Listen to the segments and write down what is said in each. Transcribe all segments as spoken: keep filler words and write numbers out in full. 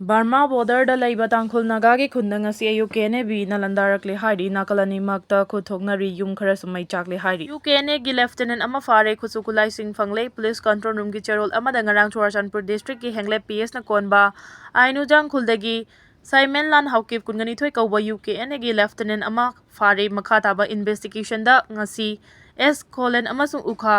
ꯕꯔꯃꯥ ꯕꯣꯔꯗꯔꯗ ꯂꯩꯕ ꯇꯥꯡꯈꯨꯜ ꯅꯥꯒꯥꯒꯤ ꯈꯨꯟꯗ ꯉꯁꯤ ꯑꯌꯨꯛ ꯀꯦ ꯑꯦꯟ ꯑꯦ ꯕꯤꯅ ꯂꯥꯟꯗꯥꯔꯛꯂꯦ ꯍꯥꯏꯔꯤ꯫ ꯅꯥꯀꯜ ꯑꯅꯤꯃꯛꯇ ꯈꯨꯠ ꯊꯣꯛꯅꯔꯤ, ꯌꯨꯝ ꯈꯔꯁꯨ ꯃꯩ ꯆꯥꯛꯂꯦ ꯍꯥꯏꯔꯤ꯫ ꯌꯨ ꯀꯦ ꯑꯦꯟ ꯑꯦꯒꯤ ꯂꯦꯐꯇꯤꯅꯦꯟ ꯑꯃ ꯐꯥꯔꯦ, ꯈꯨꯠꯁꯨ ꯈꯨꯠꯂꯥꯏꯁꯤꯡ ꯐꯪꯂꯦ꯫ ꯄꯨꯂꯤꯁ ꯀꯟꯇ꯭ꯔꯣꯜ ꯔꯨꯝꯒꯤ ꯆꯦꯔꯣꯜ ꯑꯃꯗ ꯉꯔꯥꯡ ꯆꯨꯔꯥꯆꯥꯟꯄꯨꯔ ꯗꯤꯁꯇ꯭ꯔꯤꯛꯀꯤ ꯍꯦꯡꯂꯦꯞ ꯄꯤ ꯑꯦꯁꯅ ꯀꯣꯟꯕ ꯑꯥꯏꯅꯨꯖꯥꯡ ꯈꯨꯜꯗꯒꯤ ꯁꯥꯏꯃꯦꯟꯂꯥꯟ ꯍꯥꯎꯀꯤꯞ ꯀꯨꯟꯒ ꯅꯤꯊꯣꯏ ꯀꯧꯕ ꯌꯨ ꯀꯦ ꯑꯦꯟ ꯑꯦꯒꯤ ꯂꯦꯐꯇꯤꯅꯦꯟ ꯑꯃ ꯐꯥꯔꯦ꯫ ꯃꯈꯥ ꯇꯥꯕ ꯏꯟꯚꯦꯁꯇꯤꯒꯦꯁꯟꯗ ꯉꯁꯤ ꯑꯦꯁ ꯈꯣꯂꯦꯟ ꯑꯃꯁꯨꯡ ꯎꯈꯥ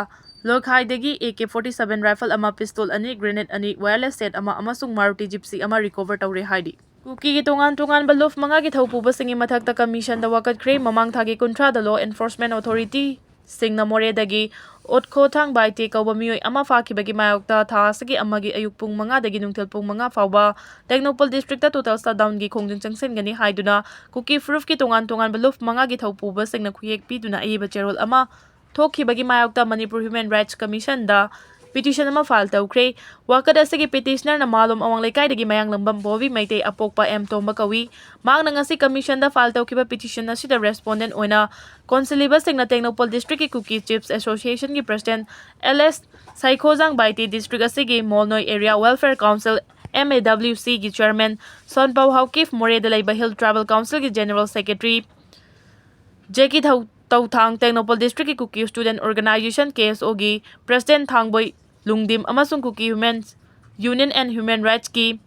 ꯂꯣꯏꯈꯥꯏꯗꯒꯤ A K forty seven rifle ꯑꯃ, ꯄꯤꯁꯇꯣꯜ ꯑꯅꯤ, ꯒ꯭ꯔꯦꯅꯦꯗ ꯑꯅꯤ, ꯋꯥꯌꯔꯂꯦꯁ ꯁꯦꯠ ꯑꯃ ꯑꯃꯁꯨꯡ ꯃꯥꯔꯨꯇꯤ ꯖꯤꯞꯁꯤ ꯑꯃ ꯔꯤꯀꯣꯚꯔ ꯇꯧꯔꯦ ꯍꯥꯏꯔꯤ꯫ ꯀꯨꯀꯤꯒꯤ ꯇꯣꯉꯥꯟ ꯇꯣꯉꯥꯟꯕ ꯂꯨꯞ ꯃꯉꯥꯒꯤ ꯊꯧꯄꯨꯕꯁꯤꯡꯒꯤ ꯃꯊꯛꯇ ꯀꯃꯤꯁꯟꯗ ꯋꯥꯀꯠꯈ꯭ꯔꯦ꯫ ꯃꯃꯥꯡ ꯊꯥꯒꯤ ꯀꯨꯟꯊ꯭ꯔꯥꯗ ꯂꯣ ꯑꯦꯟꯐꯣꯔꯁꯃꯦꯟ ꯑꯣꯊꯣꯔꯤꯇꯤꯁꯤꯡꯅ ꯃꯣꯔꯦꯗꯒꯤ ꯑꯣꯠꯈꯣꯊꯥꯡ ꯕꯥꯏꯇꯦ ꯀꯧꯕ ꯃꯤꯑꯣꯏ ꯑꯃ ꯐꯥꯈꯤꯕꯒꯤ ꯃꯥꯌꯣꯛꯇ ꯊꯥ ꯑꯁꯤꯒꯤ ꯑꯃꯒꯤ ꯑꯌꯨꯛ ꯄꯨꯡ ꯃꯉꯥꯗꯒꯤ ꯅꯨꯡꯊꯤꯜ ꯄꯨꯡ ꯃꯉꯥ ꯐꯥꯎꯕ ꯇꯦꯡꯅꯧꯄꯜ ꯗꯤꯁꯇ꯭ꯔꯤꯛꯇ ꯇꯣꯇꯦꯜ ꯁꯠꯗꯥꯎꯟꯒꯤ ꯈꯣꯡꯖꯪ ꯆꯪꯁꯤꯟꯒꯅꯤ ꯍꯥꯏꯗꯨꯅ ꯀꯨꯀꯤ ꯐꯨꯔꯨꯞꯀꯤ ꯇꯣꯉꯥꯟ ꯇꯣꯉꯥꯟꯕ ꯂꯨꯞ ꯃꯉꯥꯒꯤ ꯊꯧꯄꯨꯕꯁꯤꯡꯅ ꯈꯨꯌꯦꯛ ꯄꯤꯗꯨꯅ ꯑꯏꯕ ꯆꯦꯔꯣꯜ ꯑꯃ ꯊꯣꯛꯈꯤꯕꯒꯤ ꯃꯥꯌꯣꯛꯇ ꯃꯅꯤꯄꯨꯔ ꯍ꯭ꯌꯨꯃꯦꯟ ꯔꯥꯏꯠꯁ ꯀꯃꯤꯁꯟꯗ ꯄꯤꯇꯤꯁꯟ ꯑꯃ ꯐꯥꯏꯜ ꯇꯧꯈ꯭ꯔꯦ꯫ ꯋꯥꯀꯠ ꯑꯁꯤꯒꯤ ꯄꯤꯇꯤꯁꯅꯔꯅ ꯃꯥꯂꯣꯝ ꯑꯋꯥꯡ ꯂꯩꯀꯥꯏꯗꯒꯤ ꯃꯌꯥꯡꯂꯝꯕꯝ ꯕꯣꯕꯤ ꯃꯩꯇꯩ, ꯑꯄꯣꯛꯄ ꯑꯦꯝ ꯇꯣꯝꯕ ꯀꯧꯏ꯫ ꯃꯍꯥꯛꯅ ꯉꯁꯤ ꯀꯃꯤꯁꯟꯗ ꯐꯥꯏꯜ ꯇꯧꯈꯤꯕ ꯄꯤꯇꯤꯁꯟ ꯑꯁꯤꯗ ꯔꯦꯁꯄꯣꯟꯗꯦꯟ ꯑꯣꯏꯅ ꯀꯣꯟꯁꯤꯜꯂꯤꯕꯁꯤꯡꯅ ꯇꯦꯡꯅꯧꯄꯜ ꯗꯤꯁꯇ꯭ꯔꯤꯛꯀꯤ ꯀꯨꯀꯤ ꯆꯤꯐꯁ ꯑꯦꯁꯣꯁꯤꯌꯦꯁꯟꯒꯤ president L S Saikhojang Baite, district ꯑꯁꯤꯒꯤ Molnoi area welfare council, M A W ꯁꯤꯒꯤ ꯆꯤꯌꯔꯃꯦꯟ ꯁꯣꯟꯄꯥꯎ ꯍꯥꯎꯀꯤꯞ, ꯃꯣꯔꯦꯗ ꯂꯩꯕ ꯍꯤꯜ ꯇ꯭ꯔꯥꯏꯕꯦꯜ ꯀꯥꯎꯟꯁꯤꯜꯒꯤ ꯖꯦꯅꯔꯦꯜ ꯁꯦꯀ꯭ꯔꯦꯇꯔꯤ ꯖꯦꯀꯤ ꯊꯧ-, ꯇꯧꯊꯥꯡ, ꯇꯦꯡꯅꯧꯄꯜ ꯗꯤꯁꯇ꯭ꯔꯤꯛꯀꯤ ꯀꯨꯀꯤ ꯁ꯭ꯇꯨꯗꯦꯟꯠ ꯑꯣꯔꯒꯅꯥꯏꯖꯦꯁꯟ, ꯀꯦ ꯑꯦꯁ ꯑꯣꯒꯤ ꯄ꯭ꯔꯁꯤꯗꯦꯟꯠ ꯊꯥꯡꯕꯣꯏ ꯂꯨꯡꯗꯤꯝ ꯑꯃꯁꯨꯡ ꯀꯨꯀꯤ ꯋꯨꯃꯦꯟ ꯌꯨꯅꯤꯌꯟ ꯑꯦꯟ ꯍ꯭ꯌꯨꯃꯦꯟ ꯔꯥꯏꯠꯁꯀꯤ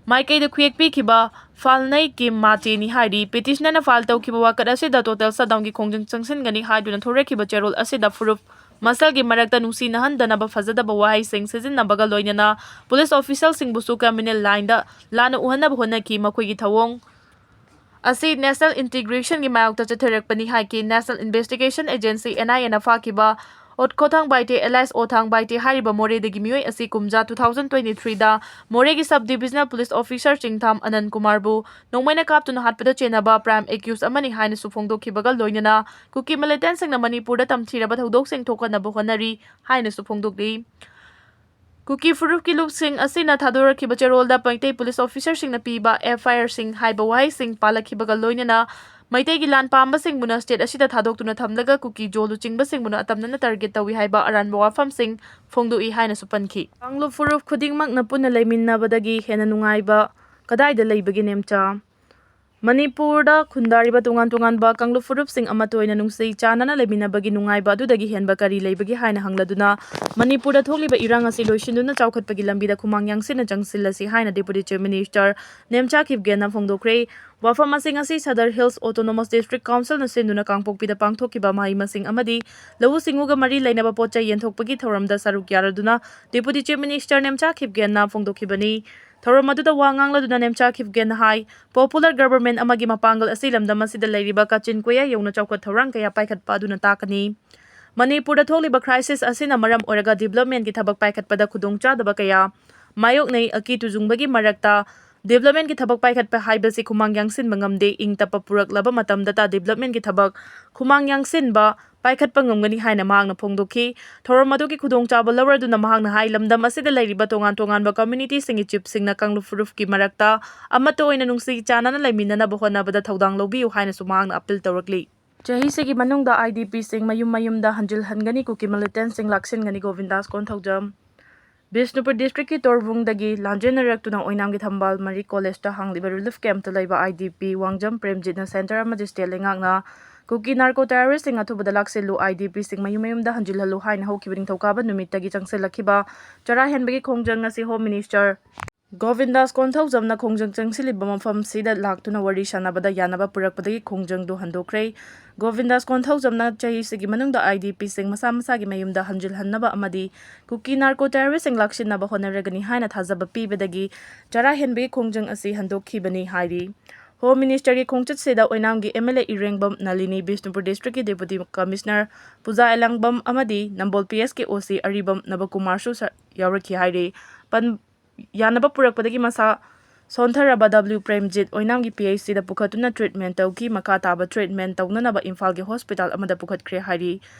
ꯃꯥꯏꯀꯩꯗ ꯈꯨꯌꯦꯛ ꯄꯤꯈꯤꯕ ꯐꯥꯜꯅꯩ ꯀꯤꯝ ꯃꯥꯆꯦꯅꯤ ꯍꯥꯏꯔꯤ꯫ ꯄꯤꯇꯤꯁꯅꯔꯅ ꯐꯥꯏꯜ ꯇꯧꯈꯤꯕ ꯋꯥꯀꯠ ꯑꯁꯤꯗ ꯇꯣꯇꯦꯜ ꯁꯠꯗꯥꯎꯟꯒꯤ ꯈꯣꯡꯖꯪ ꯆꯪꯁꯤꯟꯒꯅꯤ ꯍꯥꯏꯗꯨꯅ ꯊꯣꯔꯛꯈꯤꯕ ꯆꯦꯔꯣꯜ ꯑꯁꯤꯗ ꯐꯨꯔꯨꯞ ꯃꯁꯦꯜꯒꯤ ꯃꯔꯛꯇ ꯅꯨꯡꯁꯤꯅꯍꯟꯗꯅꯕ ꯐꯖꯗꯕ ꯋꯥꯍꯩꯁꯤꯡ ꯁꯤꯖꯤꯟꯅꯕꯒ ꯂꯣꯏꯅꯅ ꯄꯨꯂꯤꯁ ꯑꯣꯐꯤꯁꯤꯌꯦꯜꯁꯤꯡꯕꯨꯁꯨ ꯀ꯭ꯔꯤꯃꯤꯅꯦꯜ ꯂꯥꯏꯟꯗ ꯂꯥꯟꯅ ꯎꯍꯟꯅꯕ ꯍꯣꯠꯅꯈꯤ꯫ ꯃꯈꯣꯏꯒꯤ ꯊꯧꯑꯣꯡ ꯑꯁꯤ ꯅꯦꯁꯅꯦꯜ ꯏꯟꯇꯤꯒ꯭ꯔꯦꯁꯟꯒꯤ ꯃꯥꯌꯣꯛꯇ ꯆꯠꯊꯔꯛꯄꯅꯤ ꯍꯥꯏꯈꯤ꯫ ꯅꯦꯁꯅꯦꯜ ꯏꯟꯚꯦꯁꯇꯤꯒꯦꯁꯟ ꯑꯦꯖꯦꯟꯁꯤ, ꯑꯦꯟ ꯑꯥꯏ ꯑꯦꯅ ꯐꯥꯈꯤꯕ ꯑꯣꯠꯈꯣꯊꯥꯡ ꯕꯥꯏꯇꯦ, ꯑꯦꯂꯥꯏꯁ ꯑꯣꯊꯥꯡ ꯕꯥꯏꯇꯦ ꯍꯥꯏꯔꯤꯕ ꯃꯣꯔꯦꯗꯒꯤ ꯃꯤꯑꯣꯏ ꯑꯁꯤ ꯀꯨꯝꯖꯥ two thousand twenty three ꯗ ꯃꯣꯔꯦꯒꯤ ꯁꯕ ꯗꯤꯕꯤꯖꯅꯦꯜ ꯄꯨꯂꯤꯁ ꯑꯣꯐꯤꯁꯥꯔ ꯆꯤꯡꯊꯥꯝ ꯑꯅꯟ ꯀꯨꯃꯥꯔꯕꯨ ꯅꯣꯡꯃꯩꯅ ꯀꯥꯞꯇꯨꯅ ꯍꯥꯠꯄꯗ ꯆꯦꯟꯅꯕ ꯄ꯭ꯔꯥꯏꯝ ꯑꯦꯀ꯭ꯌꯨꯁ ꯑꯃꯅꯤ ꯍꯥꯏꯅꯁꯨ ꯐꯣꯡꯗꯣꯛꯈꯤꯕꯒ ꯂꯣꯏꯅꯅ ꯀꯨꯀꯤ ꯃꯤꯂꯤꯇꯦꯟꯠꯁꯤꯡꯅ ꯃꯅꯤꯄꯨꯔꯗ ꯇꯝꯊꯤꯔꯕ ꯊꯧꯗꯣꯛꯁꯤꯡ ꯊꯣꯛꯍꯟꯅꯕ ꯍꯣꯠꯅꯔꯤ ꯍꯥꯏꯅꯁꯨ ꯐꯣꯡꯗꯣꯛꯂꯤ꯫ ꯀꯨꯀꯤ ꯐꯨꯔꯨꯞꯀꯤ ꯂꯨꯞꯁꯤꯡ ꯑꯁꯤꯅ ꯊꯥꯗꯣꯔꯛꯈꯤꯕ ꯆꯦꯔꯣꯜꯗ ꯃꯩꯇꯩ ꯄꯨꯂꯤꯁ ꯑꯣꯐꯤꯁꯥꯔꯁꯤꯡꯅ ꯄꯤꯕ ꯑꯦꯐ ꯑꯥꯏ ꯑꯥꯔꯁꯤꯡ ꯍꯥꯏꯕ ꯋꯥꯍꯩꯁꯤꯡ ꯄꯥꯜꯂꯛꯈꯤꯕꯒ ꯂꯣꯏꯅꯅ ꯃꯩꯇꯩꯒꯤ ꯂꯥꯟ ꯄꯥꯝꯕꯁꯤꯡꯕꯨꯅ state ꯑꯁꯤꯗ ꯊꯥꯗꯣꯛꯇꯨꯅ ꯊꯝꯂꯒ ꯀꯨꯀꯤ ꯖꯣ ꯂꯨꯆꯤꯡꯕꯁꯤꯡꯕꯨꯅ ꯑꯇꯝꯅꯅ target ꯇꯧꯏ ꯍꯥꯏꯕ ꯑꯔꯥꯟꯕ ꯋꯥꯐꯝꯁꯤꯡ ꯐꯣꯡꯗꯣꯛꯏ ꯍꯥꯏꯅꯁꯨ ꯄꯟꯈꯤ꯫ ꯀꯥꯡꯂꯨꯞ ꯐꯨꯔꯨꯞ ꯈꯨꯗꯤꯡꯃꯛꯅ ꯄꯨꯟꯅ ꯂꯩꯃꯤꯟꯅꯕꯗꯒꯤ ꯍꯦꯟꯅ ꯅꯨꯡꯉꯥꯏꯕ ꯀꯗꯥꯏꯗ ꯂꯩꯕꯒꯦ ꯅꯦꯝꯆꯥ? ꯃꯅꯤꯄꯨꯔꯗ ꯈꯨꯟꯗꯥꯔꯤꯕ ꯇꯣꯉꯥꯟ ꯇꯣꯉꯥꯟꯕ ꯀꯥꯡꯂꯨꯞ ꯐꯨꯔꯨꯞꯁꯤꯡ ꯑꯃꯠꯇ ꯑꯣꯏꯅ ꯅꯨꯡꯁꯤ ꯆꯥꯟꯅꯅ ꯂꯩꯃꯤꯟꯅꯕꯒꯤ ꯅꯨꯡꯉꯥꯏꯕ ꯑꯗꯨꯗꯒꯤ ꯍꯦꯟꯕ ꯀꯔꯤ ꯂꯩꯕꯒꯦ ꯍꯥꯏꯅ ꯍꯪꯂꯗꯨꯅ, ꯃꯅꯤꯄꯨꯔꯗ ꯊꯣꯛꯂꯤꯕ ꯏꯔꯥꯡ ꯑꯁꯤ ꯂꯣꯏꯁꯤꯟꯗꯨꯅ ꯆꯥꯎꯈꯠꯄꯒꯤ ꯂꯝꯕꯤꯗ ꯈꯨꯃꯥꯡ ꯌꯥꯡꯁꯤꯟꯅ ꯆꯪꯁꯤꯜꯂꯁꯤ ꯍꯥꯏꯅ Deputy Chief Minister ꯅꯦꯝꯆꯥ ꯈꯤꯞꯒꯦꯟꯅ ꯐꯣꯡꯗꯣꯛꯈ꯭ꯔꯦ꯫ ꯋꯥꯐꯝ ꯑꯁꯤꯡ ꯑꯁꯤ ꯁꯗꯔ ꯍꯤꯜꯁ ꯑꯣꯇꯣꯅꯣꯃꯁ ꯗꯤꯁꯇ꯭ꯔꯤꯛ ꯀꯥꯎꯟꯁꯤꯜꯅ ꯁꯤꯟꯗꯨꯅ ꯀꯥꯡꯄꯣꯛꯄꯤꯗ ꯄꯥꯡꯊꯣꯛꯈꯤꯕ ꯃꯍꯩ ꯃꯁꯤꯡ ꯑꯃꯗꯤ ꯂꯧꯎ ꯁꯤꯡꯎꯒ ꯃꯔꯤ ꯂꯩꯅꯕ ꯄꯣꯠ ꯆꯩ ꯌꯦꯟꯊꯣꯛꯄꯒꯤ ꯊꯧꯔꯝꯗ ꯁꯔꯨꯛ ꯌꯥꯔꯗꯨꯅ Deputy Chief Minister ꯅꯦꯝꯆꯥ ꯈꯤꯞꯒꯦꯟꯅ ꯐꯣꯡꯗꯣꯛꯈꯤꯕꯅꯤ꯫ ꯊꯧꯔꯝ ꯑꯗꯨꯗ ꯋꯥ ꯉꯥꯡꯂꯗꯨꯅ ꯅꯦꯝꯆꯥ ꯈꯤꯞꯒꯦꯟꯅ ꯍꯥꯏ, Popular Government ꯑꯃꯒꯤ ꯃꯄꯥꯡꯒꯜ ꯑꯁꯤ ꯂꯝꯗꯝ ꯑꯁꯤꯗ ꯂꯩꯔꯤꯕ ꯀꯥꯆꯤꯟ ꯀꯣꯌꯥ ꯌꯧꯅ ꯆꯥꯎꯈꯠ ꯊꯧꯔꯥꯡ ꯀꯌꯥ ꯄꯥꯏꯈꯠꯄ ꯑꯗꯨꯅ ꯇꯥꯛꯀꯅꯤ꯫ ꯃꯅꯤꯄꯨꯔꯗ ꯊꯣꯛꯂꯤꯕ crisis ꯑꯁꯤꯅ ꯃꯔꯝ ꯑꯣꯏꯔꯒ developmentꯀꯤ ꯊꯕꯛ ꯄꯥꯏꯈꯠꯄꯗ ꯈꯨꯗꯣꯡꯆꯥꯗꯕ ꯀꯌꯥ ꯃꯥꯌꯣꯛꯅꯩ꯫ ꯑꯀꯤ ꯇꯨꯖꯨꯡꯕꯒꯤ ꯃꯔꯛꯇ developmentꯀꯤ ꯊꯕꯛ ꯄꯥꯏꯈꯠꯄ ꯍꯥꯏꯕꯁꯤ ꯈꯨꯃꯥꯡ ꯌꯥꯡꯁꯤꯟꯕ ꯉꯝꯗꯦ꯫ ꯏꯪ ꯇꯞꯄ ꯄꯨꯔꯛꯂꯕ ꯃꯇꯝꯗꯇ developmentꯀꯤ ꯊꯕꯛ ꯈꯨꯃꯥꯡ ꯌꯥꯡꯁꯤꯟꯕ ꯄꯥꯏꯈꯠꯄ ꯉꯝꯒꯅꯤ ꯍꯥꯏꯅ ꯃꯍꯥꯛꯅ ꯐꯣꯡꯗꯣꯛꯈꯤ꯫ ꯊꯧꯔꯝ ꯑꯗꯨꯒꯤ ꯈꯨꯗꯣꯡꯆꯥꯕ ꯂꯧꯔꯗꯨꯅ ꯃꯍꯥꯛꯅ ꯍꯥꯏ, ꯂꯝꯗꯝ ꯑꯁꯤꯗ ꯂꯩꯔꯤꯕ ꯇꯣꯉꯥꯟ ꯇꯣꯉꯥꯟꯕ communityꯁꯤꯡꯒꯤ chiefꯁꯤꯡꯅ ꯀꯥꯡꯂꯨꯞ ꯐꯨꯔꯨꯞꯀꯤ ꯃꯔꯛꯇ ꯑꯃꯠꯇ ꯑꯣꯏꯅ ꯅꯨꯡꯁꯤ ꯆꯥꯟꯅꯅ ꯂꯩꯃꯤꯟꯅꯅꯕ ꯍꯣꯠꯅꯕꯗ ꯊꯧꯗꯥꯡ ꯂꯧꯕꯤꯌꯨ ꯍꯥꯏꯅꯁꯨ ꯃꯍꯥꯛꯅ appeal ꯇꯧꯔꯛꯂꯤ꯫ ꯆꯍꯤꯁꯤꯒꯤ ꯃꯅꯨꯡꯗ IDPꯁꯤꯡ ꯃꯌꯨꯝ ꯃꯌꯨꯝꯗ ꯍꯟꯖꯤꯜꯍꯟꯒꯅꯤ ꯀꯨꯀꯤ militantꯁꯤꯡ ꯂꯥꯛꯁꯤꯟꯒꯅꯤ ꯒꯣꯕꯤꯟꯗꯥꯁ ꯀꯣꯟꯊꯧꯖꯝ꯫ ꯕꯤꯁꯅꯨꯄꯨꯔ districtꯀꯤ ꯇꯣꯔꯕꯨꯡꯗꯒꯤ ꯂꯥꯟꯖꯦꯟꯅꯔꯛꯇꯨꯅ ꯑꯣꯏꯅꯥꯝꯒꯤ ꯊꯝꯕꯥꯜ ꯃꯔꯤ collegeꯇ ꯍꯥꯡꯂꯤꯕ relief campꯇ ꯂꯩꯕ IDP ꯋꯥꯡꯖꯝ ꯄ꯭ꯔꯦꯝꯖꯤꯠꯅ centre ꯑꯃꯗꯤ state ꯂꯩꯉꯥꯛꯅ ꯀꯨꯀꯤ narco terroristꯁꯤꯡ ꯑꯊꯨꯕꯗ ꯂꯥꯛꯁꯤꯜꯂꯨ, IDPꯁꯤꯡ ꯃꯌꯨꯝ ꯃꯌꯨꯝꯗ ꯍꯟꯖꯤꯜꯍꯜꯂꯨ ꯍꯥꯏꯅ ꯍꯧꯈꯤꯕ ꯅꯤꯡꯊꯧꯀꯥꯕ ꯅꯨꯃꯤꯠꯇꯒꯤ ꯆꯪꯁꯤꯜꯂꯛꯈꯤꯕ ꯆꯔꯥ ꯍꯦꯟꯕꯒꯤ ꯈꯣꯡꯖꯪ ꯑꯁꯤ Home Minister ꯒꯣꯕꯤꯟꯗꯥꯁ ꯀꯣꯟꯊꯧꯖꯝꯅ ꯈꯣꯡꯖꯪ ꯆꯪꯁꯤꯜꯂꯤꯕ ꯃꯐꯝꯁꯤꯗ ꯂꯥꯛꯇꯨꯅ ꯋꯥꯔꯤ ꯁꯥꯟꯅꯕꯗ ꯌꯥꯅꯕ ꯄꯨꯔꯛꯄꯗꯒꯤ ꯈꯣꯡꯖꯪꯗꯨ ꯍꯟꯗꯣꯛꯈ꯭ꯔꯦ꯫ ꯒꯣꯕꯤꯟꯗꯥꯁ ꯀꯣꯟꯊꯧꯖꯝꯅ ꯆꯍꯤꯁꯤꯒꯤ ꯃꯅꯨꯡꯗ IDPꯁꯤꯡ ꯃꯁꯥ ꯃꯁꯥꯒꯤ ꯃꯌꯨꯝꯗ ꯍꯟꯖꯤꯜꯍꯟꯅꯕ ꯑꯃꯗꯤ ꯀꯨꯀꯤ narco terroristꯁꯤꯡ ꯂꯥꯛꯁꯤꯟꯅꯕ ꯍꯣꯠꯅꯔꯒꯅꯤ ꯍꯥꯏꯅ ꯊꯥꯖꯕ ꯄꯤꯕꯗꯒꯤ ꯆꯔꯥ ꯍꯦꯟꯕꯒꯤ ꯈꯣꯡꯖꯪ ꯑꯁꯤ ꯍꯟꯗꯣꯛꯈꯤꯕꯅꯤ ꯍꯥꯏꯔꯤ꯫ Home Ministerꯒꯤ ꯈꯣꯡꯆꯠꯁꯤꯗ ꯑꯣꯏꯅꯥꯝꯒꯤ MLA ꯏꯔꯦꯡꯕꯝ ꯅꯂꯤꯅꯤ, ꯕꯤꯁꯅꯨꯄꯨꯔ districtꯀꯤ Deputy Commissioner ꯄꯨꯖꯥ ꯑꯦꯂꯥꯡꯕꯝ ꯑꯃꯗꯤ ꯅꯝꯕꯣꯜ PSꯀꯤ OC ꯑꯔꯤꯕꯝ ꯅꯕꯀꯨꯃꯥꯔꯁꯨ ꯁ-, ꯌꯥꯎꯔꯛꯈꯤ ꯍꯥꯏꯔꯤ꯫ ꯄꯟ-, ꯌꯥꯅꯕ ꯄꯨꯔꯛꯄꯗꯒꯤ ꯃꯁꯥ ꯁꯣꯟꯊꯔꯕ ꯗꯕ꯭ꯂꯤꯎ ꯄ꯭ꯔꯦꯝꯖꯤꯠ ꯑꯣꯏꯅꯥꯝꯒꯤ ꯄꯤ ꯑꯩꯆ ꯁꯤꯗ ꯄꯨꯈꯠꯇꯨꯅ ꯇ꯭ꯔꯤꯠꯃꯦꯟ ꯇꯧꯈꯤ꯫ ꯃꯈꯥ ꯇꯥꯕ ꯇ꯭ꯔꯤꯠꯃꯦꯟ ꯇꯧꯅꯅꯕ ꯏꯝꯐꯥꯜꯒꯤ ꯍꯣꯁꯄꯤꯇꯥꯜ ꯑꯃꯗ ꯄꯨꯈꯠꯈ꯭ꯔꯦ ꯍꯥꯏꯔꯤ꯫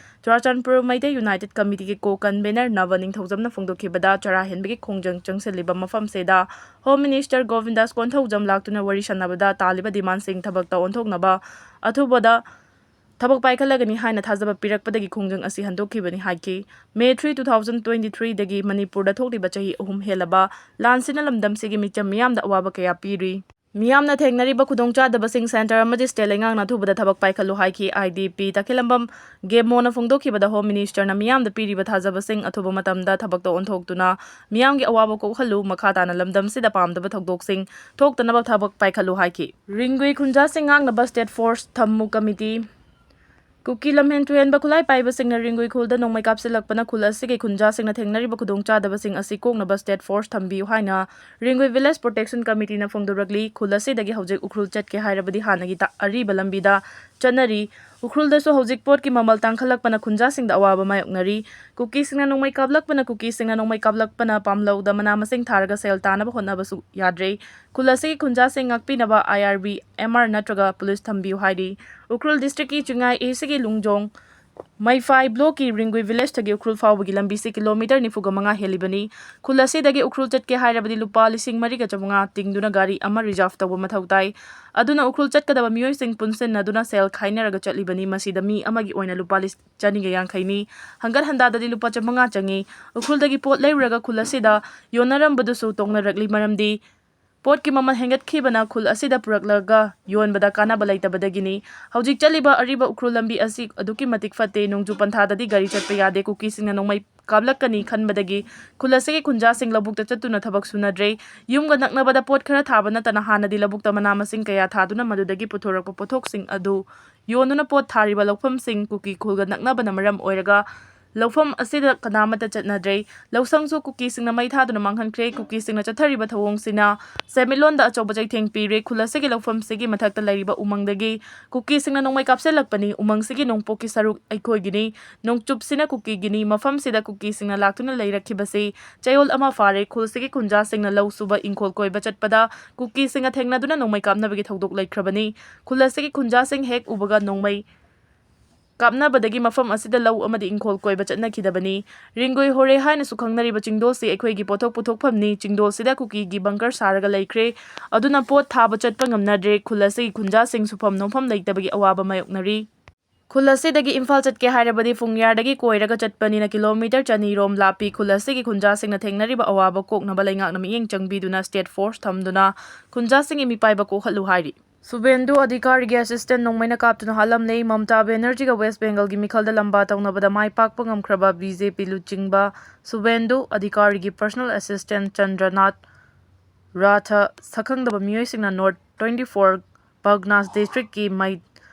ꯆꯨꯔꯥꯆꯥꯟꯄꯨꯔ ꯃꯩꯇꯩ ꯌꯨꯅꯥꯏꯇꯦꯗ ꯀꯃꯤꯇꯤꯒꯤ ꯀꯣ ꯀꯟꯚꯦꯅꯔ ꯅꯕ ꯅꯤꯡꯊꯧꯖꯝꯅ ꯐꯣꯡꯗꯣꯛꯈꯤꯕꯗ, ꯆꯔꯥ ꯍꯦꯟꯕꯒꯤ ꯈꯣꯡꯖꯪ ꯆꯪꯁꯤꯜꯂꯤꯕ ꯃꯐꯝꯁꯤꯗ ꯍꯣꯝ ꯃꯤꯅꯤꯁꯇꯔ ꯒꯣꯕꯤꯟꯗꯥꯁ ꯀꯣꯟꯊꯧꯖꯝ ꯂꯥꯛꯇꯨꯅ ꯋꯥꯔꯤ ꯁꯥꯟꯅꯕꯗ ꯇꯥꯜꯂꯤꯕ ꯗꯤꯃꯥꯟꯁꯤꯡ ꯊꯕꯛꯇ ꯑꯣꯟꯊꯣꯛꯅꯕ ꯑꯊꯨꯕꯗ ꯊꯕꯛ ꯄꯥꯏꯈꯠꯂꯒꯅꯤ ꯍꯥꯏꯅ ꯊꯥꯖꯕ ꯄꯤꯔꯛꯄꯗꯒꯤ ꯈꯣꯡꯖꯪ ꯑꯁꯤ ꯍꯟꯗꯣꯛꯈꯤꯕꯅꯤ ꯍꯥꯏꯈꯤ꯫ ꯃꯦ three, two thousand twenty-three ꯗꯒꯤ ꯃꯅꯤꯄꯨꯔꯗ ꯊꯣꯛꯂꯤꯕ ꯆꯍꯤ ꯑꯍꯨꯝ ꯍꯦꯜꯂꯕ ꯂꯥꯟꯁꯤꯅ ꯂꯝꯗꯝꯁꯤꯒꯤ ꯃꯤꯆꯝ ꯃꯤꯌꯥꯝꯗ ꯑꯋꯥꯕ ꯀꯌꯥ ꯄꯤꯔꯤ꯫ ꯃꯤꯌꯥꯝꯅ ꯊꯦꯡꯅꯔꯤꯕ ꯈꯨꯗꯣꯡꯆꯥꯗꯕꯁꯤꯡ ꯁꯦꯟꯇꯔ ꯑꯃꯗꯤ ꯁ꯭ꯇꯦꯠ ꯂꯩꯉꯥꯛꯅ ꯑꯊꯨꯕꯗ ꯊꯕꯛ ꯄꯥꯏꯈꯠꯂꯨ ꯍꯥꯏꯈꯤ꯫ ꯑꯥꯏ ꯗꯤ ꯄꯤ ꯇꯈꯦꯂꯝꯕꯝ ꯒꯦꯃꯣꯅ ꯐꯣꯡꯗꯣꯛꯈꯤꯕꯗ, ꯍꯣꯝ ꯃꯤꯅꯤꯁꯇꯔꯅ ꯃꯤꯌꯥꯝꯗ ꯄꯤꯔꯤꯕ ꯊꯥꯖꯕꯁꯤꯡ ꯑꯊꯨꯕ ꯃꯇꯝꯗ ꯊꯕꯛꯇ ꯑꯣꯟꯊꯣꯛꯇꯨꯅ ꯃꯤꯌꯥꯝꯒꯤ ꯑꯋꯥꯕ ꯀꯣꯛꯍꯜꯂꯨ, ꯃꯈꯥ ꯇꯥꯅ ꯂꯝꯗꯝꯁꯤꯗ ꯄꯥꯝꯗꯕ ꯊꯧꯗꯣꯛꯁꯤꯡ ꯊꯣꯛꯇꯅꯕ ꯊꯕꯛ ꯄꯥꯏꯈꯠꯂꯨ ꯍꯥꯏꯈꯤ꯫ ꯔꯤꯡꯒꯨꯏ ꯈꯨꯟꯖꯥꯁꯤꯡ ꯉꯥꯛꯅꯕ ꯁ꯭ꯇꯦꯠ ꯐꯣꯔꯁ ꯊꯝꯃꯨ ꯀꯃꯤꯇꯤ꯫ ꯀꯨꯀꯤ ꯂꯝꯍꯦꯟ ꯇꯨꯍꯦꯟꯕ ꯈꯨꯠꯂꯥꯏ ꯄꯥꯏꯕꯁꯤꯡꯅ ꯔꯤꯡꯒꯨꯏ ꯈꯨꯜꯗ ꯅꯣꯡꯃꯩ ꯀꯥꯞꯁꯤꯜꯂꯛꯄꯅ ꯈꯨꯜ ꯑꯁꯤꯒꯤ ꯈꯨꯟꯖꯥꯁꯤꯡꯅ ꯊꯦꯡꯅꯔꯤꯕ ꯈꯨꯗꯣꯡꯆꯥꯗꯕꯁꯤꯡ ꯑꯁꯤ ꯀꯣꯛꯅꯕ ꯁ꯭ꯇꯦꯠ ꯐꯣꯔꯁ ꯊꯝꯕꯤꯌꯨ ꯍꯥꯏꯅ ꯔꯤꯡꯒꯨꯏ ꯚꯤꯂꯦꯖ ꯄ꯭ꯔꯣꯇꯦꯛꯁꯟ ꯀꯃꯤꯇꯤꯅ ꯐꯣꯡꯗꯣꯔꯛꯂꯤ꯫ ꯈꯨꯜ ꯑꯁꯤꯗꯒꯤ ꯍꯧꯖꯤꯛ ꯎꯈ꯭ꯔꯨꯜ ꯆꯠꯀꯦ ꯍꯥꯏꯔꯕꯗꯤ ꯍꯥꯟꯅꯒꯤ ꯇ-, ꯑꯔꯤꯕ ꯂꯝꯕꯤꯗ ꯆꯠꯅꯔꯤ꯫ ꯎꯈ꯭ꯔꯨꯜꯗꯁꯨ ꯍꯧꯖꯤꯛ ꯄꯣꯠꯀꯤ ꯃꯃꯜ ꯇꯥꯡꯈꯠꯂꯛꯄꯅ ꯈꯨꯟꯖꯥꯁꯤꯡꯗ ꯑꯋꯥꯕ ꯃꯥꯌꯣꯛꯅꯔꯤ꯫ ꯀꯨꯀꯤꯁꯤꯡꯅ ꯅꯣꯡꯃꯩ ꯀꯥꯞꯂꯛꯄꯅ, ꯀꯨꯀꯤꯁꯤꯡꯅ ꯅꯣꯡꯃꯩ ꯀꯥꯞꯂꯛꯄꯅ ꯄꯥꯝꯂꯧꯗ ꯃꯅꯥ ꯃꯁꯤꯡ ꯊꯥꯔꯒ ꯁꯦꯜ ꯇꯥꯅꯕ ꯍꯣꯠꯅꯕꯁꯨ ꯌꯥꯗ꯭ꯔꯦ꯫ ꯈꯨꯜ ꯑꯁꯤꯒꯤ ꯈꯨꯟꯖꯥꯁꯤꯡ ꯉꯥꯛꯄꯤꯅꯕ ꯑꯥꯏ ꯑꯥꯔ ꯕꯤ, ꯑꯦꯝ ꯑꯥꯔ ꯅꯠꯇ꯭ꯔꯒ ꯄꯨꯂꯤꯁ ꯊꯝꯕꯤꯌꯨ ꯍꯥꯏꯔꯤ꯫ ꯎꯈ꯭ꯔꯨꯜ ꯗꯤꯁꯇ꯭ꯔꯤꯛꯀꯤ ꯆꯤꯡꯉꯥꯏ ꯑꯦꯁꯤꯒꯤ ꯂꯨꯡꯖꯣꯡ ꯃꯩꯐꯥꯏ ꯕ꯭ꯂꯣꯛꯀꯤ ꯔꯤꯡꯒꯨꯏ ꯚꯤꯂꯦꯖꯇꯒꯤ ꯎꯈ꯭ꯔꯨꯜ ꯐꯥꯎꯕꯒꯤ ꯂꯝꯕꯤꯁꯤ ꯀꯤꯂꯣꯃꯤꯇꯔ ꯅꯤꯐꯨꯒ ꯃꯉꯥ ꯍꯦꯜꯂꯤꯕꯅꯤ꯫ ꯈꯨꯜ ꯑꯁꯤꯗꯒꯤ ꯎꯈ꯭ꯔꯨꯜ ꯆꯠꯀꯦ ꯍꯥꯏꯔꯕꯗꯤ ꯂꯨꯄꯥ ꯂꯤꯁꯤꯡ ꯃꯔꯤꯒ ꯆꯥꯃꯉꯥ ꯇꯤꯡꯗꯨꯅ ꯒꯥꯔꯤ ꯑꯃ ꯔꯤꯖꯥꯔꯚ ꯇꯧꯕ ꯃꯊꯧ ꯇꯥꯏ꯫ ꯑꯗꯨꯅ ꯎꯈ꯭ꯔꯨꯜ ꯆꯠꯀꯗꯕ ꯃꯤꯑꯣꯏꯁꯤꯡ ꯄꯨꯟꯁꯤꯟꯅꯗꯨꯅ ꯁꯦꯜ ꯈꯥꯏꯅꯔꯒ ꯆꯠꯂꯤꯕꯅꯤ꯫ ꯃꯁꯤꯗ ꯃꯤ ꯑꯃꯒꯤ ꯑꯣꯏꯅ ꯂꯨꯄꯥ ꯂꯤꯁꯤꯡ ꯆꯅꯤꯒ ꯌꯥꯡꯈꯩꯅꯤ꯫ ꯍꯟꯒꯠ ꯍꯟꯗꯥꯗꯗꯤ ꯂꯨꯄꯥ ꯆꯥꯃꯉꯥ ꯆꯪꯉꯤ꯫ ꯎꯈ꯭ꯔꯨꯜꯗꯒꯤ ꯄꯣꯠ ꯂꯩꯔꯨꯔꯒ ꯈꯨꯜ ꯑꯁꯤꯗ ꯌꯣꯟꯅꯔꯝꯕꯗꯨꯁꯨ ꯇꯣꯛꯅꯔꯛꯂꯤ꯫ ꯃꯔꯝꯗꯤ ꯄꯣꯠꯀꯤ ꯃꯃꯜ ꯍꯦꯟꯒꯠꯈꯤꯕꯅ ꯈꯨꯜ ꯑꯁꯤꯗ ꯄꯨꯔꯛꯂꯒ ꯌꯣꯟꯕꯗ ꯀꯥꯟꯅꯕ ꯂꯩꯇꯕꯗꯒꯤꯅꯤ꯫ ꯍꯧꯖꯤꯛ ꯆꯠꯂꯤꯕ ꯑꯔꯤꯕ ꯎꯈ꯭ꯔꯨꯜ ꯂꯝꯕꯤ ꯑꯁꯤ ꯑꯗꯨꯛꯀꯤ ꯃꯇꯤꯛ ꯐꯠꯇꯦ꯫ ꯅꯣꯡꯖꯨ ꯄꯟꯊꯥꯗꯗꯤ ꯒꯥꯔꯤ ꯆꯠꯄ ꯌꯥꯗꯦ꯫ ꯀꯨꯀꯤꯁꯤꯡꯅ ꯅꯣꯡꯃꯩ ꯀꯥꯞꯂꯛꯀꯅꯤ ꯈꯟꯕꯗꯒꯤ ꯈꯨꯜ ꯑꯁꯤꯒꯤ ꯈꯨꯟꯖꯥꯁꯤꯡ ꯂꯧꯕꯨꯛꯇ ꯆꯠꯇꯨꯅ ꯊꯕꯛ ꯁꯨꯅꯗ꯭ꯔꯦ꯫ ꯌꯨꯝꯒ ꯅꯛꯅꯕꯗ ꯄꯣꯠ ꯈꯔ ꯊꯥꯕ ꯅꯠꯇꯅ ꯍꯥꯟꯅꯗꯤ ꯂꯧꯕꯨꯛꯇ ꯃꯅꯥ ꯃꯁꯤꯡ ꯀꯌꯥ ꯊꯥꯗꯨꯅ ꯃꯗꯨꯗꯒꯤ ꯄꯨꯊꯣꯔꯛꯄ ꯄꯣꯠꯊꯣꯛꯁꯤꯡ ꯑꯗꯨ ꯌꯣꯟꯗꯨꯅ ꯄꯣꯠ ꯊꯥꯔꯤꯕ ꯂꯧꯐꯝꯁꯤꯡ ꯀꯨꯀꯤ ꯈꯨꯜꯒ ꯅꯛꯅꯕꯅ ꯃꯔꯝ ꯑꯣꯏꯔꯒ ꯂꯧꯐꯝ ꯑꯁꯤꯗ ꯀꯅꯥꯃꯠꯇ ꯆꯠꯅꯗ꯭ꯔꯦ꯫ ꯂꯧꯁꯪꯁꯨ ꯀꯨꯀꯤꯁꯤꯡꯅ ꯃꯩ ꯊꯥꯗꯨꯅ ꯃꯥꯡꯍꯟꯈ꯭ꯔꯦ꯫ ꯀꯨꯀꯤꯁꯤꯡꯅ ꯆꯠꯊꯔꯤꯕ ꯊꯧꯑꯣꯡꯁꯤꯅ ꯁꯦꯟꯃꯤꯠꯂꯣꯟꯗ ꯑꯆꯧꯕ ꯆꯩꯊꯦꯡ ꯄꯤꯔꯦ꯫ ꯈꯨꯜ ꯑꯁꯤꯒꯤ ꯂꯧꯐꯝꯁꯤꯒꯤ ꯃꯊꯛꯇ ꯂꯩꯔꯤꯕ ꯎꯃꯪꯗꯒꯤ ꯀꯨꯀꯤꯁꯤꯡꯅ ꯅꯣꯡꯃꯩ ꯀꯥꯞꯁꯤꯜꯂꯛꯄꯅꯤ꯫ ꯎꯃꯪꯁꯤꯒꯤ ꯅꯣꯡꯄꯣꯛꯀꯤ ꯁꯔꯨꯛ ꯑꯩꯈꯣꯏꯒꯤꯅꯤ, ꯅꯣꯡꯆꯨꯞꯁꯤꯅ ꯀꯨꯀꯤꯒꯤꯅꯤ꯫ ꯃꯐꯝꯁꯤꯗ ꯀꯨꯀꯤꯁꯤꯡꯅ ꯂꯥꯛꯇꯨꯅ ꯂꯩꯔꯛꯈꯤꯕꯁꯤ ꯆꯌꯣꯜ ꯑꯃ ꯐꯥꯔꯦ꯫ ꯈꯨꯜꯁꯤꯒꯤ ꯈꯨꯟꯖꯥꯁꯤꯡꯅ ꯂꯧ ꯁꯨꯕ ꯏꯪꯈꯣꯜ ꯀꯣꯏꯕ ꯆꯠꯄꯗ ꯀꯨꯀꯤꯁꯤꯡꯒ ꯊꯦꯡꯅꯗꯨꯅ ꯅꯣꯡꯃꯩ ꯀꯥꯞꯅꯕꯒꯤ ꯊꯧꯗꯣꯛ ꯂꯩꯈ꯭ꯔꯕꯅꯤ꯫ ꯈꯨꯜ ꯑꯁꯤꯒꯤ ꯈꯨꯟꯖꯥꯁꯤꯡ ꯍꯦꯛ ꯎꯕꯒ ꯅꯣꯡꯃꯩ ꯀꯥꯞꯅꯕꯗꯒꯤ ꯃꯐꯝ ꯑꯁꯤꯗ ꯂꯧ ꯑꯃꯗꯤ ꯏꯪꯈꯣꯜ ꯀꯣꯏꯕ ꯆꯠꯅꯈꯤꯗꯕꯅꯤ꯫ ꯔꯤꯡꯒꯨꯏ ꯍꯣꯔꯦ ꯍꯥꯏꯅꯁꯨ ꯈꯪꯅꯔꯤꯕ ꯆꯤꯡꯗꯣꯜꯁꯤ ꯑꯩꯈꯣꯏꯒꯤ ꯄꯣꯠꯊꯣꯛ ꯄꯨꯊꯣꯛꯐꯝꯅꯤ꯫ ꯆꯤꯡꯗꯣꯜꯁꯤꯗ ꯀꯨꯀꯤꯒꯤ ꯕꯪꯀꯔ ꯁꯥꯔꯒ ꯂꯩꯈ꯭ꯔꯦ꯫ ꯑꯗꯨꯅ ꯄꯣꯠ ꯊꯥꯕ ꯆꯠꯄ ꯉꯝꯅꯗ꯭ꯔꯦ꯫ ꯈꯨꯜ ꯑꯁꯤꯒꯤ ꯈꯨꯟꯖꯥꯁꯤꯡ ꯁꯨꯐꯝ ꯅꯣꯝꯐꯝ ꯂꯩꯇꯕꯒꯤ ꯑꯋꯥꯕ ꯃꯥꯌꯣꯛꯅꯔꯤ꯫ ꯈꯨꯜ ꯑꯁꯤꯗꯒꯤ ꯏꯝꯐꯥꯜ ꯆꯠꯀꯦ ꯍꯥꯏꯔꯕꯗꯤ ꯐꯨꯡꯌꯥꯔꯗꯒꯤ ꯀꯣꯏꯔꯒ ꯆꯠꯄꯅꯤꯅ ꯀꯤꯂꯣꯃꯤꯇꯔ ꯆꯅꯤ ꯔꯣꯝ ꯂꯥꯞꯄꯤ꯫ ꯈꯨꯜ ꯑꯁꯤꯒꯤ ꯈꯨꯟꯖꯥꯁꯤꯡꯅ ꯊꯦꯡꯅꯔꯤꯕ ꯑꯋꯥꯕ ꯀꯣꯛꯅꯕ ꯂꯩꯉꯥꯛꯅ ꯃꯤꯠꯌꯦꯡ ꯆꯪꯕꯤꯗꯨꯅ ꯁ꯭ꯇꯦꯠ ꯐꯣꯔꯁ ꯊꯝꯗꯨꯅ ꯈꯨꯟꯖꯥꯁꯤꯡꯒꯤ ꯃꯤꯄꯥꯏꯕ ꯀꯣꯛꯍꯜꯂꯨ ꯍꯥꯏꯔꯤ꯫ ꯁꯨꯕꯦꯟꯗꯨ ꯑꯙꯤꯀꯥꯔꯤꯒꯤ ꯑꯦꯁꯤꯁꯇꯦꯟ ꯅꯣꯡꯃꯩꯅ ꯀꯥꯞꯇꯨꯅ ꯍꯥꯠꯂꯝꯂꯦ꯫ ꯃꯃꯇꯥ ꯕꯦꯅꯔꯖꯤꯒ ꯋꯦꯁ ꯕꯦꯡꯒꯜꯒꯤ ꯃꯤꯈꯜꯗ ꯂꯝꯕꯥ ꯇꯧꯅꯕꯗ ꯃꯥꯏ ꯄꯥꯛꯄ ꯉꯝꯈ꯭ꯔꯕ ꯕꯤ ꯖꯦ ꯄꯤ ꯂꯨꯆꯤꯡꯕ ꯁꯨꯕꯦꯟꯗꯨ ꯑꯙꯤꯀꯥꯔꯤꯒꯤ ꯄꯔꯁꯣꯅꯦꯜ ꯑꯦꯁꯤꯁꯇꯦꯟ ꯆꯟꯗ꯭ꯔꯅꯥꯊ ꯔꯥꯊ ꯁꯛꯈꯪꯗꯕ ꯃꯤꯑꯣꯏꯁꯤꯡꯅ ꯅꯣꯔꯠ ꯇ꯭ꯋꯦꯟꯇꯤ ꯐꯣꯔ ꯄꯒꯅꯥꯁ ꯗꯤꯁꯇ꯭ꯔꯤꯛꯀꯤ ꯃꯩ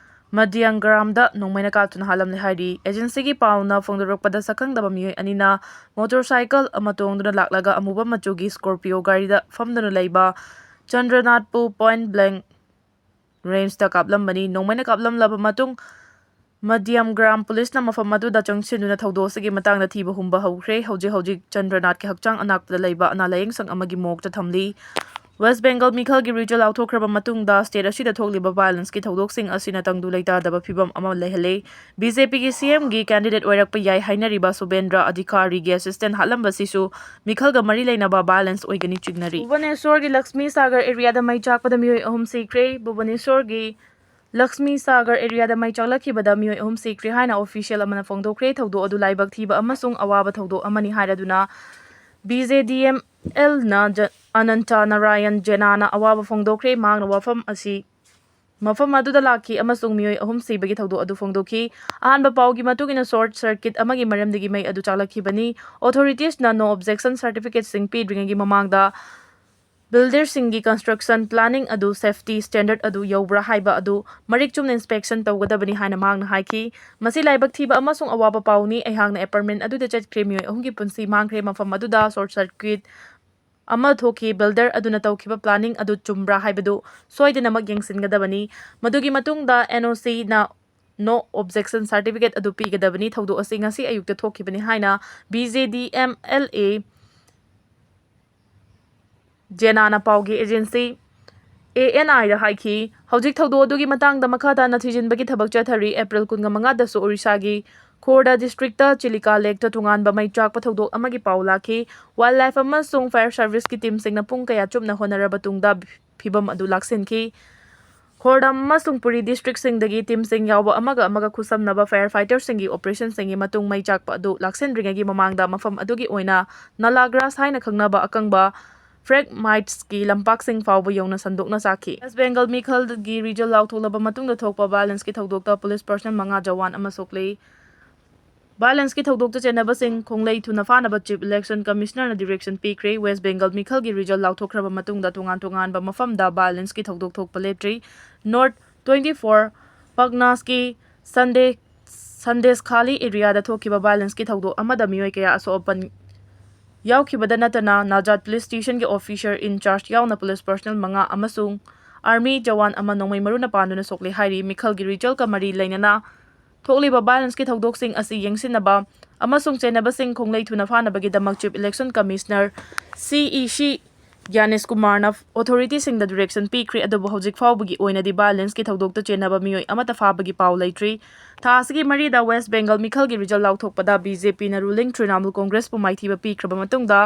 ꯃꯗꯤꯌꯥꯡꯒ꯭ꯔꯥꯝꯗ ꯅꯣꯡꯃꯩꯅ ꯀꯥꯞꯇꯨꯅ ꯍꯥꯠꯂꯝꯂꯦ ꯍꯥꯏꯔꯤ꯫ ꯑꯦꯖꯦꯟꯁꯤꯒꯤ ꯄꯥꯎꯅ ꯐꯣꯡꯗꯣꯔꯛꯄꯗ ꯁꯛꯈꯪꯗꯕ ꯃꯤꯑꯣꯏ ꯑꯅꯤꯅ ꯃꯣꯇꯣꯔ ꯁꯥꯏꯀꯜ ꯑꯃ ꯇꯣꯡꯗꯨꯅ ꯂꯥꯛꯂꯒ ꯑꯃꯨꯕ ꯃꯆꯨꯒꯤ ꯁ꯭ꯀꯣꯔꯄꯤꯌꯣ ꯒꯥꯔꯤꯗ ꯐꯝꯗꯨꯅ ꯂꯩꯕ ꯆꯟꯗ꯭ꯔꯅꯥꯊꯄꯨ ꯄꯣꯏꯟꯠ ꯕ꯭ꯂꯦꯡ ꯔꯦꯟꯖꯇ ꯀꯥꯞꯂꯝꯕꯅꯤ꯫ ꯅꯣꯡꯃꯩꯅ ꯀꯥꯞꯂꯝꯂꯕ ꯃꯇꯨꯡ ꯃꯗꯤꯌꯝꯒ꯭ꯔꯥꯝ ꯄꯨꯂꯤꯁꯅ ꯃꯐꯝ ꯑꯗꯨꯗ ꯆꯪꯁꯤꯟꯗꯨꯅ ꯊꯧꯗꯣꯛ ꯑꯁꯤꯒꯤ ꯃꯇꯥꯡꯗ ꯊꯤꯕ ꯍꯨꯝꯕ ꯍꯧꯈ꯭ꯔꯦ꯫ ꯍꯧꯖꯤꯛ ꯍꯧꯖꯤꯛ ꯆꯟꯗ꯭ꯔꯅꯥꯊꯀꯤ ꯍꯛꯆꯥꯡ ꯑꯅꯥꯛꯄꯗ ꯂꯩꯕ ꯑꯅꯥ ꯂꯥꯌꯦꯡꯁꯪ ꯑꯃꯒꯤ ꯃꯣꯔꯒꯇ ꯊꯝꯂꯤ꯫ ꯋꯦꯁ ꯕꯦꯡꯒꯜ ꯃꯤꯈꯜꯒꯤ ꯔꯤꯖꯜ ꯂꯥꯎꯊꯣꯛꯈ꯭ꯔꯕ ꯃꯇꯨꯡꯗ ꯁ꯭ꯇꯦꯠ ꯑꯁꯤꯗ ꯊꯣꯛꯂꯤꯕ ꯚꯥꯏꯑꯣꯂꯦꯟꯁꯀꯤ ꯊꯧꯗꯣꯛꯁꯤꯡ ꯑꯁꯤꯅ ꯇꯪꯗꯨ ꯂꯩꯇꯥꯗꯕ ꯐꯤꯕꯝ ꯑꯃ ꯂꯩꯍꯜꯂꯦ꯫ ꯕꯤ ꯖꯦ ꯄꯤꯒꯤ ꯁꯤ ꯑꯦꯝꯒꯤ ꯀꯦꯟꯗꯤꯗꯦꯠ ꯑꯣꯏꯔꯛꯄ ꯌꯥꯏ ꯍꯥꯏꯅꯔꯤꯕ ꯁꯨꯕꯦꯟꯗ꯭ꯔ ꯑꯙꯤꯀꯥꯔꯤꯒꯤ ꯑꯦꯁꯤꯁꯇꯦꯟ ꯍꯥꯠꯂꯝꯕꯁꯤꯁꯨ ꯃꯤꯈꯜꯒ ꯃꯔꯤ ꯂꯩꯅꯕ ꯚꯥꯏꯑꯣꯂꯦꯟꯁ ꯑꯣꯏꯒꯅꯤ ꯆꯤꯡꯅꯔꯤ꯫ ꯚꯨꯕꯅꯦꯁꯣꯔꯒꯤ ꯂꯛꯁꯃꯤ ꯁꯥꯒꯔ ꯑꯦꯔꯤꯌꯥꯗ ꯃꯩ ꯆꯥꯛꯄꯗ ꯃꯤꯑꯣꯏ ꯑꯍꯨꯝ ꯁꯤꯈ꯭ꯔꯦ꯫ ꯚꯨꯕꯅꯦꯁꯣꯔꯒꯤ ꯂꯛꯁꯃꯤ ꯁꯥꯒꯔ ꯑꯦꯔꯤꯌꯥꯗ ꯃꯩ ꯆꯥꯛꯂꯛꯈꯤꯕꯗ ꯃꯤꯑꯣꯏ ꯑꯍꯨꯝ ꯁꯤꯈ꯭ꯔꯦ ꯍꯥꯏꯅ ꯑꯣꯐꯤꯁꯤꯌꯦꯜ ꯑꯃꯅ ꯐꯣꯡꯗꯣꯛꯈ꯭ꯔꯦ꯫ ꯊꯧꯗꯣꯛ ꯑꯗꯨ ꯂꯥꯏꯕꯛ ꯊꯤꯕ ꯑꯃꯁꯨꯡ ꯑꯋꯥꯕ ꯊꯧꯗꯣꯛ ꯑꯃꯅꯤ ꯍꯥꯏꯔꯗꯨꯅ ꯕꯤ ꯖꯦ ꯗꯤ ꯑꯦꯝ ꯑꯦꯜꯅ ꯖ-, ꯑꯅꯟꯇ ꯅꯥꯔꯥꯌꯟ ꯖꯦꯅꯥꯅ ꯑꯋꯥꯕ ꯐꯣꯡꯗꯣꯛꯈ꯭ꯔꯦ꯫ ꯃꯍꯥꯛꯅ ꯋꯥꯐꯝ ꯑꯁꯤ, ꯃꯐꯝ ꯑꯗꯨꯗ ꯂꯥꯛꯈꯤ ꯑꯃꯁꯨꯡ ꯃꯤꯑꯣꯏ ꯑꯍꯨꯝ ꯁꯤꯕꯒꯤ ꯊꯧꯗꯣꯛ ꯑꯗꯨ ꯐꯣꯡꯗꯣꯛꯈꯤ꯫ ꯑꯍꯥꯟꯕ ꯄꯥꯎꯒꯤ ꯃꯇꯨꯡ ꯏꯟꯅ, ꯁꯣꯔꯠ ꯁꯔꯀꯤꯠ ꯑꯃꯒꯤ ꯃꯔꯝꯗꯒꯤ ꯃꯩ ꯑꯗꯨ ꯆꯥꯛꯂꯛꯈꯤꯕꯅꯤ꯫ ꯑꯣꯊꯣꯔꯤꯇꯤꯁꯅ ꯅꯣ ꯑꯣꯕꯖꯦꯛꯁꯟ ꯁꯥꯔꯇꯤꯐꯤꯀꯦꯠꯁꯤꯡ ꯄꯤꯗ꯭ꯔꯤꯉꯩꯒꯤ ꯃꯃꯥꯡꯗ ꯕꯤꯜꯗꯔꯁꯤꯡꯒꯤ ꯀꯟꯁꯇ꯭ꯔꯛꯁꯟ ꯄ꯭ꯂꯥꯅꯤꯡ ꯑꯗꯨ ꯁꯦꯐꯇꯤ ꯁ꯭ꯇꯦꯟꯗꯔꯗ ꯑꯗꯨ ꯌꯧꯕ꯭ꯔꯥ ꯍꯥꯏꯕ ꯑꯗꯨ ꯃꯔꯤꯛ ꯆꯨꯝꯅ ꯏꯟꯁꯄꯦꯛꯁꯟ ꯇꯧꯒꯗꯕꯅꯤ ꯍꯥꯏꯅ ꯃꯍꯥꯛꯅ ꯍꯥꯏꯈꯤ꯫ ꯃꯁꯤ ꯂꯥꯏꯕꯛ ꯊꯤꯕ ꯑꯃꯁꯨꯡ ꯑꯋꯥꯕ ꯄꯥꯎꯅꯤ꯫ ꯑꯩꯍꯥꯛꯅ ꯑꯦꯄꯥꯔꯠꯃꯦꯟ ꯑꯗꯨꯗ ꯆꯠꯈ꯭ꯔꯦ꯫ ꯃꯤꯑꯣꯏ ꯑꯍꯨꯝꯒꯤ ꯄꯨꯟꯁꯤ ꯃꯥꯡꯈ꯭ꯔꯦ꯫ ꯃꯐꯝ ꯑꯗꯨꯗ ꯁꯣꯔꯠ ꯁꯔꯀ꯭ꯌꯨꯠ ꯑꯃ ꯊꯣꯛꯈꯤ꯫ ꯕꯤꯜꯗꯔ ꯑꯗꯨꯅ ꯇꯧꯈꯤꯕ ꯄ꯭ꯂꯥꯅꯤꯡ ꯑꯗꯨ ꯆꯨꯝꯕ꯭ꯔꯥ ꯍꯥꯏꯕꯗꯨ ꯁꯣꯏꯗꯅꯃꯛ ꯌꯦꯡꯁꯤꯟꯒꯗꯕꯅꯤ꯫ ꯃꯗꯨꯒꯤ ꯃꯇꯨꯡꯗ NOC ꯅ No Objection Certificate ꯑꯗꯨ ꯄꯤꯒꯗꯕꯅꯤ꯫ ꯊꯧꯗꯣꯛ ꯑꯁꯤ ꯉꯁꯤ ꯑꯌꯨꯛꯇ ꯊꯣꯛꯈꯤꯕꯅꯤ ꯍꯥꯏꯅ BJDMLA ꯖꯦꯅꯥꯅ ꯄꯥꯎꯒꯤ ꯑꯦꯖꯦꯟꯁꯤ ANI ꯗ ꯍꯥꯏꯈꯤ꯫ ꯍꯧꯖꯤꯛ ꯊꯧꯗꯣꯛ ꯑꯗꯨꯒꯤ ꯃꯇꯥꯡꯗ ꯃꯈꯥ ꯇꯥꯅ ꯊꯤꯖꯤꯟꯕꯒꯤ ꯊꯕꯛ ꯆꯠꯊꯔꯤ꯫ ꯑꯦꯄ꯭ꯔꯤꯜ ꯀꯨꯟꯃꯉꯥꯗꯁꯨ ꯑꯣꯔꯤꯁꯥꯒꯤ ꯈꯣꯔꯗꯥ ꯗꯤꯁꯇ꯭ꯔꯤꯛꯇ ꯆꯤꯂꯤꯀꯥ ꯂꯦꯛꯇ ꯇꯣꯉꯥꯟꯕ ꯃꯩ ꯆꯥꯛꯄ ꯊꯧꯗꯣꯛ ꯑꯃꯒꯤ ꯄꯥꯎ ꯂꯥꯛꯈꯤ꯫ ꯋꯥꯏꯜꯗ ꯂꯥꯏꯐ ꯑꯃꯁꯨꯡ ꯐꯥꯌꯔ ꯁꯔꯚꯤꯁꯀꯤ ꯇꯤꯝꯁꯤꯡꯅ ꯄꯨꯡ ꯀꯌꯥ ꯆꯨꯞꯅ ꯍꯣꯠꯅꯔꯕ ꯇꯨꯡꯗ ꯐꯤꯕꯝ ꯑꯗꯨ ꯂꯥꯛꯁꯤꯟꯈꯤ꯫ ꯈꯣꯔꯗꯥ ꯑꯃꯁꯨꯡ ꯄꯨꯔꯤ ꯗꯤꯁꯇ꯭ꯔꯤꯛꯁꯤꯡꯗꯒꯤ ꯇꯤꯝꯁꯤꯡ ꯌꯥꯎꯕ ꯑꯃꯒ ꯑꯃꯒ ꯈꯨꯠꯁꯝꯅꯕ ꯐꯥꯌꯔ ꯐꯥꯏꯇꯔꯁꯤꯡꯒꯤ ꯑꯣꯄꯔꯦꯁꯟꯁꯤꯡꯒꯤ ꯃꯇꯨꯡ ꯃꯩ ꯆꯥꯛꯄ ꯑꯗꯨ ꯂꯥꯛꯁꯤꯟꯗ꯭ꯔꯤꯉꯩꯒꯤ ꯃꯃꯥꯡꯗ ꯃꯐꯝ ꯑꯗꯨꯒꯤ ꯑꯣꯏꯅ ꯅꯥꯂꯥ ꯒ꯭ꯔꯥꯁ ꯍꯥꯏꯅ ꯈꯪꯅꯕ ꯑꯀꯪꯕ ꯐ꯭ꯔꯦꯒꯃꯥꯏꯠꯁꯀꯤ ꯂꯝꯄꯥꯛꯁꯤꯡ ꯐꯥꯎꯕ ꯌꯧꯅ ꯁꯟꯗꯣꯛꯅ ꯆꯥꯛꯈꯤ꯫ ꯋꯦꯁ ꯕꯦꯡꯒꯜ ꯃꯤꯈꯜꯒꯤ ꯔꯤꯖꯜ ꯂꯥꯎꯊꯣꯛꯂꯕ ꯃꯇꯨꯡꯗ ꯊꯣꯛꯄ ꯚꯥꯏꯂꯦꯟꯁꯀꯤ ꯊꯧꯗꯣꯛꯇ ꯄꯨꯂꯤꯁ ꯄꯔꯁꯅꯦꯜ ꯃꯉꯥ, ꯖꯋꯥꯟ ꯑꯃ ꯁꯣꯛꯂꯤ꯫ ꯚꯥꯏꯂꯦꯟꯁꯀꯤ ꯊꯧꯗꯣꯛꯇ ꯆꯦꯟꯅꯕꯁꯤꯡ ꯈꯣꯡꯂꯩ ꯊꯨꯅ ꯐꯥꯅꯕ ꯆꯤꯐ ꯏꯂꯦꯛꯁꯟ ꯀꯃꯤꯁꯅꯔꯅ ꯗꯤꯔꯦꯛꯁꯟ ꯄꯤꯈ꯭ꯔꯦ꯫ ꯋꯦꯁ ꯕꯦꯡꯒꯜ ꯃꯤꯈꯜꯒꯤ ꯔꯤꯖꯜ ꯂꯥꯎꯊꯣꯛꯈ꯭ꯔꯕ ꯃꯇꯨꯡꯗ ꯇꯣꯉꯥꯟ ꯇꯣꯉꯥꯟꯕ ꯃꯐꯝꯗ ꯚꯥꯏꯂꯦꯟꯁꯀꯤ ꯊꯧꯗꯣꯛ ꯊꯣꯛꯄ ꯂꯦꯞꯇ꯭ꯔꯤ꯫ ꯅꯣꯔꯠ ꯇ꯭ꯋꯦꯟꯇꯤ ꯐꯣꯔ ꯄꯒꯅꯥꯁꯀꯤ ꯁꯟꯗꯦ ꯁꯟꯗꯦꯁ ꯈꯥꯂꯤ ꯑꯦꯔꯤꯌꯥꯗ ꯊꯣꯛꯈꯤꯕ ꯚꯥꯏꯂꯦꯟꯁꯀꯤ ꯊꯧꯗꯣꯛ ꯑꯃꯗ ꯃꯤꯑꯣꯏ ꯀꯌꯥ ꯑꯁꯣꯛ ꯑꯄꯟ ꯌꯥꯎꯈꯤꯕꯗ ꯅꯠꯇꯅ ꯅꯥꯖꯥꯠ ꯄꯨꯂꯤꯁ ꯁ꯭ꯇꯦꯁꯟꯒꯤ ꯑꯣꯐꯤꯁꯔ ꯏꯟ ꯆꯥꯔꯖ ꯌꯥꯎꯅ ꯄꯨꯂꯤꯁ ꯄꯔꯁꯅꯦꯜ ꯃꯉꯥ ꯑꯃꯁꯨꯡ ꯑꯥꯔꯃꯤ ꯖꯋꯥꯟ ꯑꯃ ꯅꯣꯡꯃꯩ ꯃꯔꯨꯅ ꯄꯥꯟꯗꯨꯅ ꯁꯣꯛꯂꯦ ꯍꯥꯏꯔꯤ꯫ ꯃꯤꯈꯜꯒꯤ ꯔꯤꯖꯜꯀ ꯃꯔꯤ ꯂꯩꯅꯅ ꯊꯣꯛꯂꯤꯕ ꯚꯥꯏꯂꯦꯟꯁꯀꯤ ꯊꯧꯗꯣꯛꯁꯤꯡ ꯑꯁꯤ ꯌꯦꯡꯁꯤꯟꯅꯕ ꯑꯃꯁꯨꯡ ꯆꯦꯟꯅꯕꯁꯤꯡ ꯈꯣꯡꯂꯩ ꯊꯨꯅ ꯐꯥꯅꯕꯒꯤꯗꯃꯛ ꯆꯤꯐ ꯏꯂꯦꯛꯁꯟ ꯀꯃꯤꯁꯅꯔ CEC ꯒ꯭ꯌꯥꯅꯦꯁ ꯀꯨꯃꯥꯔꯅ ꯑꯣꯊꯣꯔꯤꯇꯤꯁꯤꯡꯗ ꯗꯤꯔꯦꯛꯁꯟ ꯄꯤꯈ꯭ꯔꯦ꯫ ꯑꯗꯨꯕꯨ ꯍꯧꯖꯤꯛ ꯐꯥꯎꯕꯒꯤ ꯑꯣꯏꯅꯗꯤ ꯚꯥꯏꯂꯦꯟꯁꯀꯤ ꯊꯧꯗꯣꯛꯇ ꯆꯦꯟꯅꯕ ꯃꯤꯑꯣꯏ ꯑꯃꯠꯇ ꯐꯥꯕꯒꯤ ꯄꯥꯎ ꯂꯩꯇ꯭ꯔꯤ꯫ ꯊꯥ ꯑꯁꯤꯒꯤ ꯃꯔꯤꯗ ꯋꯦꯁ ꯕꯦꯡꯒꯜ ꯃꯤꯈꯜꯒꯤ ꯔꯤꯖꯜ ꯂꯥꯎꯊꯣꯛꯄꯗ BJP ꯅ ꯔꯨꯂꯤꯡ ꯇ꯭ꯔꯤꯅꯥꯃꯨꯜ ꯀꯣꯡꯒ꯭ꯔꯦꯁꯄꯨ ꯃꯥꯏꯊꯤꯕ ꯄꯤꯈ꯭ꯔꯕ ꯃꯇꯨꯡꯗ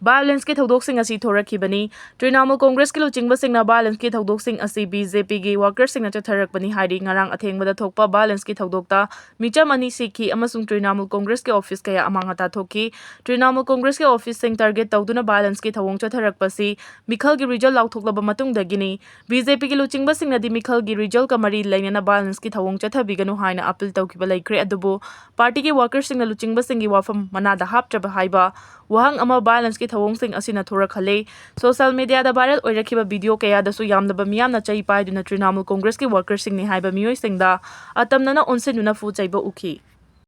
ꯚꯥꯏꯂꯦꯟꯁꯀꯤ ꯊꯧꯗꯣꯛꯁꯤꯡ ꯑꯁꯤ ꯊꯣꯔꯛꯈꯤꯕꯅꯤ꯫ ꯇ꯭ꯔꯤꯅꯥꯃꯨꯜ ꯀꯣꯡꯒ꯭ꯔꯦꯁꯀꯤ ꯂꯨꯆꯤꯡꯕꯁꯤꯡꯅ ꯚꯥꯏꯂꯦꯟꯁꯀꯤ ꯊꯧꯗꯣꯛꯁꯤꯡ ꯑꯁꯤ BJP ꯒꯤ ꯋꯥꯔꯀꯔꯁꯤꯡꯅ ꯆꯠꯊꯔꯛꯄꯅꯤ ꯍꯥꯏꯔꯤ꯫ ꯉꯔꯥꯡ ꯑꯊꯦꯡꯕꯗ ꯊꯣꯛꯄ ꯚꯥꯏꯂꯦꯟꯁꯀꯤ ꯊꯧꯗꯣꯛꯇ ꯃꯤꯆꯝ ꯑꯅꯤ ꯁꯤꯈꯤ ꯑꯃꯁꯨꯡ ꯇ꯭ꯔꯤꯅꯥꯃꯨꯜ ꯀꯣꯡꯒ꯭ꯔꯦꯁꯀꯤ ꯑꯣꯐꯤꯁ ꯀꯌꯥ ꯑꯃꯥꯡ ꯑꯇꯥ ꯊꯣꯛꯈꯤ꯫ ꯇ꯭ꯔꯤꯅꯥꯃꯨꯜ ꯀꯣꯡꯒ꯭ꯔꯦꯁꯀꯤ ꯑꯣꯐꯤꯁꯁꯤꯡ ꯇꯥꯔꯒꯦꯠ ꯇꯧꯗꯨꯅ ꯚꯥꯏꯂꯦꯟꯁꯀꯤ ꯊꯧꯑꯣꯡ ꯆꯠꯊꯔꯛꯄꯁꯤ ꯃꯤꯈꯜꯒꯤ ꯔꯤꯖꯜ ꯂꯥꯎꯊꯣꯛꯂꯕ ꯃꯇꯨꯡꯗꯒꯤꯅꯤ꯫ BJP ꯒꯤ ꯂꯨꯆꯤꯡꯕꯁꯤꯡꯅꯗꯤ ꯃꯤꯈꯜꯒꯤ ꯔꯤꯖꯜꯀ ꯃꯔꯤ ꯂꯩꯅꯅ ꯚꯥꯏꯂꯦꯟꯁꯀꯤ ꯊꯧꯑꯣꯡ ꯆꯠꯊꯕꯤꯒꯅꯨ ꯍꯥꯏꯅ ꯑꯄꯤꯜ ꯇꯧꯈꯤꯕ ꯂꯩꯈ꯭ꯔꯦ꯫ ꯑꯗꯨꯕꯨ ꯄꯥꯔꯇꯤꯒꯤ ꯋꯥꯔꯀꯔꯁꯤꯡꯅ ꯂꯨꯆꯤꯡꯕꯁꯤꯡꯒꯤ ꯋꯥꯐꯝ ꯃꯅꯥꯗ ꯍꯥꯞꯇ꯭ꯔꯕ ꯍꯥꯏꯕ ꯋꯥꯍꯪ ꯑꯃ ꯚꯥꯏꯂꯦꯟꯁꯀꯤ ꯊꯧꯑꯣꯡꯁꯤꯡ ꯑꯁꯤꯅ ꯊꯣꯔꯛꯍꯜꯂꯦ꯫ ꯁꯣꯁꯤꯌꯦꯜ ꯃꯤꯗꯤꯌꯥꯗ ꯚꯥꯏꯔꯦꯜ ꯑꯣꯏꯔꯛꯈꯤꯕ ꯚꯤꯗꯤꯑꯣ ꯀꯌꯥꯗꯁꯨ ꯌꯥꯝꯂꯕ ꯃꯤꯌꯥꯝꯅ ꯆꯩ ꯄꯥꯏꯗꯨꯅ ꯇ꯭ꯔꯤꯅꯥꯃꯨꯜ ꯀꯣꯡꯒ꯭ꯔꯦꯁꯀꯤ ꯋꯥꯔꯀꯔꯁꯤꯡꯅꯤ ꯍꯥꯏꯕ ꯃꯤꯑꯣꯏꯁꯤꯡꯗ ꯑꯇꯝꯅꯅ ꯑꯣꯟꯁꯤꯟꯗꯨꯅ ꯐꯨ ꯆꯩꯕ ꯎꯈꯤ꯫